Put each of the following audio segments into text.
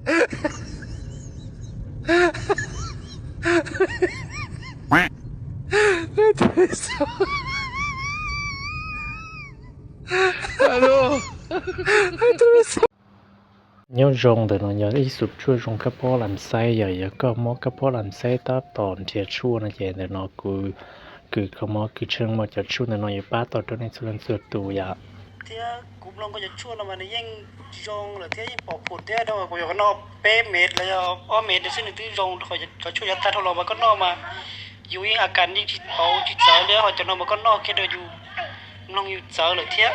Nyob zoo, ntawm no yog ib xub tshuaj zoo kab phob lam xaib, yog, yog koj mob kab phob lam xaib tab tom nrhiav tshuaj no ces ntawm no kuv kws kho mob kws tsheej muaj cov tshuaj ntawm no yuav pab tau rau nej txhua leej txhua tus yom. Thiab kuv mloog koj cov tshuaj no mas nws yeej zoo lawm thiab yeej pom phum thiab rau kuv yog koj noj peb mev los yog ob mev xwb nws twb zoo, qhov cov tshuaj yav tag dhau los mas koj noj mas yus yeej a kas yeej tsis pauv tsis txawv li, ho cov no mas koj noj kiag rau yus mloog yus txawv lawm thiab.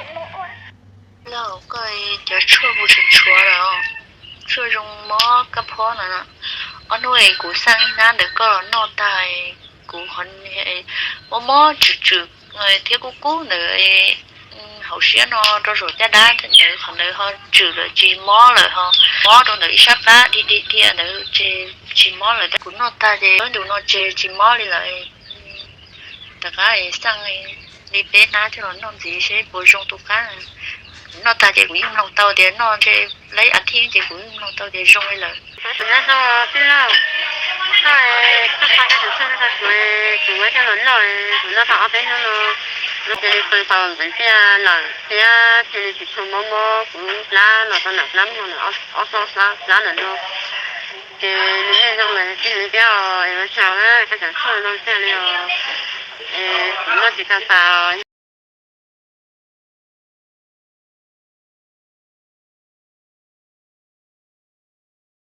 Lauj, koj cov tshuaj kuv tseem tshuav lawm, tshuaj zoo mob kab phob no. Ob hnub es kuv xaj ib hnab ntawm koj los noj tag, kuv qhov mob mob tswm tswm thiab kub kub ntawm hauv siab no rau saum caj dab ntawd, qhov ntawd ho tswm lawm tsis mob lawm, ho mob rau ntawm ib sab qab dhia dhia dhia ntawd ces tsis mob lawm. Tab kuv noj tag ces ntu no ces tsis mob li lawm. Rov qab xaj li peb hnab thiab los noj ntxiv seb puas zoo tu qab. Kuv noj tag ces kuv yeej mloog tau tias noj ntshe laib a thiv ces kuv yeej mloog tau tias zoo li lawm. Kuv tus nyob no tij laug, koj, koj pab koj tus tshuaj no rau kuv, kuv muab coj los noj, kuv noj tau ob peb hnub no, cia li pw tau ntxeev tiaj lawm thiab cia li tsis tshua mob mob kuv plab no, tau nram plab no, ob txoj plab ntawm no. Ces nws yeej zoo lawm tiag li thiab os, es ua tsaug koj cov tshuaj zoo tiag li os. Es kuv noj tsis tau tas.